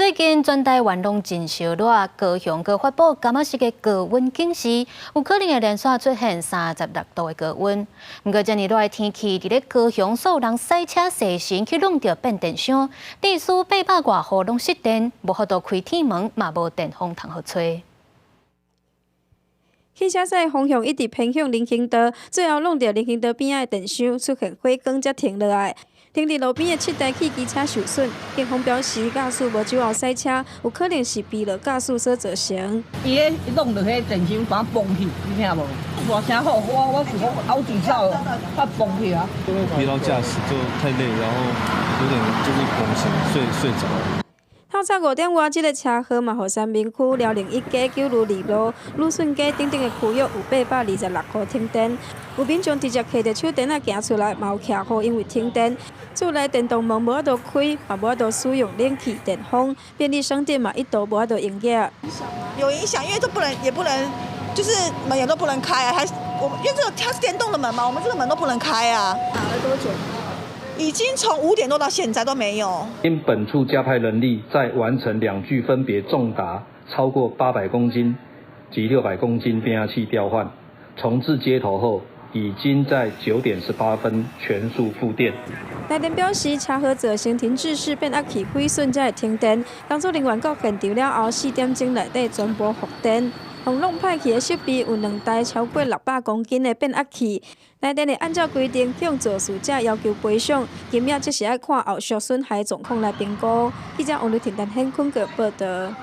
最近全台灣攏真燒熱，高雄閣發布柑仔色的高溫警示，有可能會連續出現36度的高溫。毋過遮爾熱的天氣，佇咧高雄煞有人駛車踅神去挵著變電箱，致使800外戶攏失電，無法度開鐵門，嘛無電風通予吹。汽車駛方向一直偏向人行道，最後挵著人行道邊仔的電箱出現火光，才停落來。停佇路邊的七台汽機車受損，警方表示駕駛無酒後駛車，有可能是疲勞駕駛所造成。伊彼挵著彼電箱把它崩去，你聽無？大聲吼，我是講拗住走，它崩去啊！因為疲勞駕駛就太累，然後有點就是拱醒睡著了。透早5點外，這个車禍嘛，予三民區遼寧一街、九如二路、旅順街等等的區域有826戶停電。有民眾直接提著手電仔行出來，嘛有徛戶因為停電，厝內電動門無法度開，嘛無法度使用冷氣、電風，便利商店嘛一度無法度營業。有影響，因為都不能，也不能，就是門也都不能開啊。還我們因為這個它是電動的門嘛，我們這個門都不能開啊。打了多久？已經從5點多到現在都沒有。因本處加派人力，在完成兩具分別重達超過800公斤及600公斤變壓器調換、重置接頭後，已經在9點18分全數復電。台電表示，車禍造成停滯式變壓器毀損，才會停電。工作人員到現場了後，4點鐘內底全部復電。予弄歹去的設備有兩台超過600公斤的變壓器。台電會按照規定向肇事者要求賠償，金額則是愛看後續損害狀況來評估。記者王麗婷、陳顯坤閣報導。